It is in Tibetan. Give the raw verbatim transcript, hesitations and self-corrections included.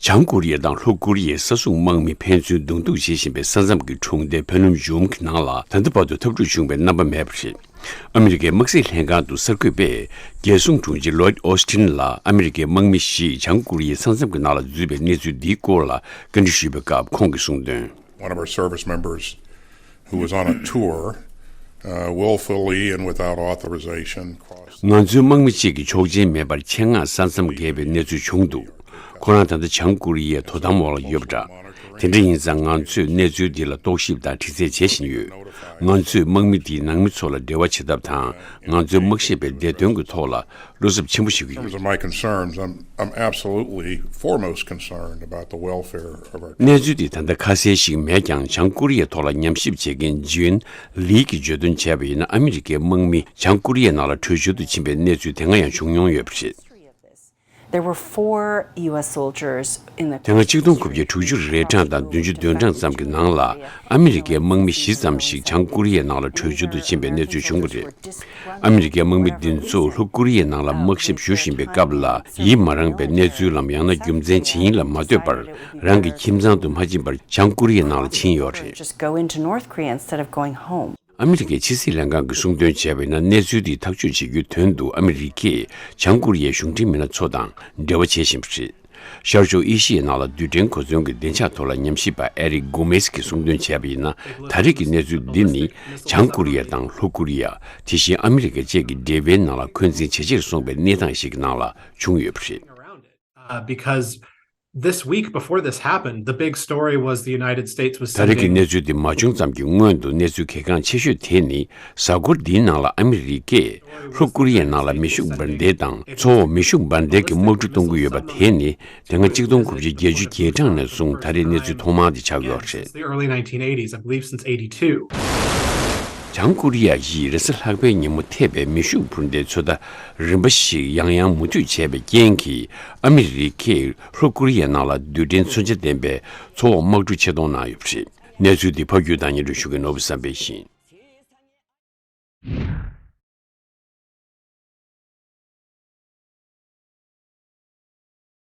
བྱང་ཀོ་རི་ཡ་དང་ལྷོ་ཀོ་རི་ཡའི་ས་སྲུང་དམག་མི་ཕན་ཚུན་གདོང་ཐུག་བྱེད་བཞིན་པའི་ས་མཚམས་ཀྱི་གྲོང་སྡེ་ཕན་ལུམ་ཇོམ་གྱི་ནང་ལ་ད་ལྟ་བར་དུ་འཐབ་འཁྲུག་བྱུང་བའི་རྣམ་པ་མེད་པ་རེད། ཨ་མི་རི་ཀའི་དམག་སྲིད་ལྷན་ཁང་དུ་གསར་འགོད་པས་རྒྱལ་སྲུང་དྲུང་ཆེ་ལོའིད་ཨོ་སི་ཊིན་ལ་ཨ་མི་རི་ཀའི་དམག་མི་ཞིག་བྱང་ཀོ་རི་ཡའི་ས་མཚམས་ཀྱི་ནང་ལ་འཛུལ་བའི་གནས་ཚུལ་འདིའི་སྐོར་ལ་བཀའ་འདྲི་ཞུས་པའི་སྐབས་ཁོང་གིས་གསུངས་དོན། One of our service members who was on a tour, uh, willfully and without authorization crossed. ང་ཚོའི་དམག་མི་གཅིག་གིས་ཆོག་མཆན་མེད་པར་ཆེད་མངགས་ས་མཚམས་བརྒལ་བའི་གནས་ཚུལ་བྱུང་འདུག་ཁོ་རང་ད་ལྟ་བྱང་ཀོ་རི་ཡའི་དོ་དམ་འོག་ལ་ཡོད་པ་འདྲ། དེ་འདྲ་ཡིན་ཙང་ང་ཚོས་གནས་ཚུལ་འདི་ལ་རྟོག་ཞིབ་དང་དྲི་རྩད་བྱེད་བཞིན་ཡོད། ང་ཚོས་དམག་མི་འདིའི་ནང་མི་ཚོ་ལ་འབྲེལ་བ་བྱེད་ཐབས་དང་། ང་ཚོའི་དམག་ཞབས་པའི་བདེ་དོན་གྱི་ཐོག་ལ་བློ་འཚབ་ཆེན་པོ་ཞིག་ཡོད། In terms of my concerns, I'm, I'm absolutely foremost concerned about the welfare of our གནས་ཚུལ་འདི་ད་ལྟ་ཁ་གསལ་ཞིག་མེད་ཀྱང་། བྱང་ཀོ་རི་ཡའི་ཐོག་ལ་ཉམས་ཞིབ་བྱེད་མཁན་ཇིན་ལི་གིས་བརྗོད་དོན་བྱས་པ་ཡིན་ན། ཨ་མི་རི་ཀའི་དམག་མི་བྱང་ཀོ་རི་ཡའི་ནང་ལ་བྲོས་བྱོལ་དུ་ཕྱིན་པའི་གནས་ཚུལ་དེ་སྔ་ཡང་བྱུང་མྱོང་ཡོད་པ་རེད། There were four U S soldiers in the དེ་སྔ་ཆིག་སྟོང་དགུ་བརྒྱ་དྲུག་ཅུ་རེ་གྲངས་དང་བདུན་ཅུ་དོན་གྲངས་ཙམ་གྱི་ནང་ལ་ཨ་མི་རི་ཀའི་དམག་མི་བཞི་ཙམ་ཞིག་བྱང་ཀོ་རི་ཡའི་ནང་ལ་བྲོས་བྱོལ་དུ་ཕྱིན་པའི་གནས་ཚུལ་བྱུང་བ་རེད། ཨ་མི་རི་ཀའི་དམག་མི་འདི་ཚོ་ལྷོ་ཀོ་རི་ཡའི་ནང་ལ་དམག་ཞབས་ཞུ་བཞིན་པའི་སྐབས་ལ་ཡིད་མ་རངས་པའི་གནས་ཚུལ་ལམ། ཡང་ན་རྒྱུ་མཚན་ཇི་ཡིན་ལ་མ་ལྟོས་པར་རང་གི་ཁྱིམ་ཚང་དུ་མ་ཕྱིན་པར་བྱང་ཀོ་རི་ཡའི་ནང་ལ་ཕྱིན་ཡོད་རེད། Just go into North Korea instead of going home. ཨ་མི་རི་ཀའི་ཕྱི་སྲིད་ལྷན་ཁང་གིས་གསུངས་དོན་བྱས་པ་ཡིན་ན། གནས་ཚུལ་འདི་ཐག་གཅོད་བྱེད་རྒྱུའི་དོན་དུ་ཨ་མི་རི་ཀས་བྱང་ཀོ་རི་ཡའི་གཞུང་འབྲེལ་མི་སྣ་ཚོ་དང་འབྲེལ་བ་བྱེད་བཞིན་པ་རེད། ཤར་ཕྱོགས་ཨེ་ཤི་ཡའི་ནང་ལ་རྡུལ་ཕྲན་གོ་མཚོན་གྱི་བདེ་འཇགས་ཐོག་ལ་ཉམས་ཞིབ་པ་ཨེ་རིག་གོ་མེས་ཀྱིས་གསུངས་དོན་བྱས་པ་ཡིན་ན། ད་རེས་ཀྱི་གནས་ཚུལ་འདི་ནི་བྱང་ཀོ་རི་ཡ་དང་ལྷོ་ཀོ་རི་ཡ། དེ་བཞིན་ཨ་མི་རི་ཀ་བཅས་ཀྱི་འབྲེལ་བའི་ནང་ལ་འཁོན་འཛིན་ཇེ་ཆེར་སོང་བའི་གནས་སྟངས་ཤིག་གི་ནང་ལ་བྱུང་ཡོད་པ་རེད། Uh, because this week, before this happened, the big story was the United States was ད་རེས་ཀྱི་sending གནས་ཚུལ་འདི་མ་བྱུང་ཙམ་གྱི་སྔོན་དུ། གནས་ཚུལ་གལ་འགངས་ཆེ་ཤོས་དེ་ནི་གཟའ་འཁོར་འདིའི་ནང་ལ་ཨ་མི་རི་ཀས་ལྷོ་ཀོ་རི་ཡའི་ནང་ལ་མེ་ཤུགས་འབར་མདེལ་དང་མཚོ་འོག་མེ་ཤུགས་འབར་མདེལ་གྱི་དམག་གྲུ་གཏོང་གི་ཡོད་པ་དེ་ནི། དེ་སྔ་ཆིག་སྟོང་དགུ་བརྒྱ་བརྒྱད་ཅུ་གྱ་གྲངས་ནས་བཟུང་ད་རེས་གནས་ཚུལ་ཐོག་མ་དེ་ཆགས་ཡོད་རེད། Since the early nineteen eighties, I believe since eighty-two. བྱང་ཀོ་རི་ཡ་ཡིས་རེས་གཟའ་ལྷག་པའི་ཉིན་མོ་ཐེབས་པའི་མེ་ཤུགས་འཕུར་མདེལ་ཚོད་ལྟ་རིམ་པ་ཞིག་ཡང་ཡང་མུ་མཐུད་བྱས་པའི་རྐྱེན་གྱིས། ཨ་མི་རི་ཀས་ལྷོ་ཀོ་རི་ཡའི་ནང་ལ་རྡུལ་ཕྲན་མཚོན་ཆ་ལྡན་པའི་མཚོ་འོག་དམག་གྲུ་ཆེད་གཏོང་གནང་ཡོད་པ་རེད། གནས་ཚུལ་འདི་ཕབ་སྒྱུར་དང་སྙན་སྒྲོན་ཞུ་མཁན་ནོར་བུ་བསམ་འཕེལ་ཡིན།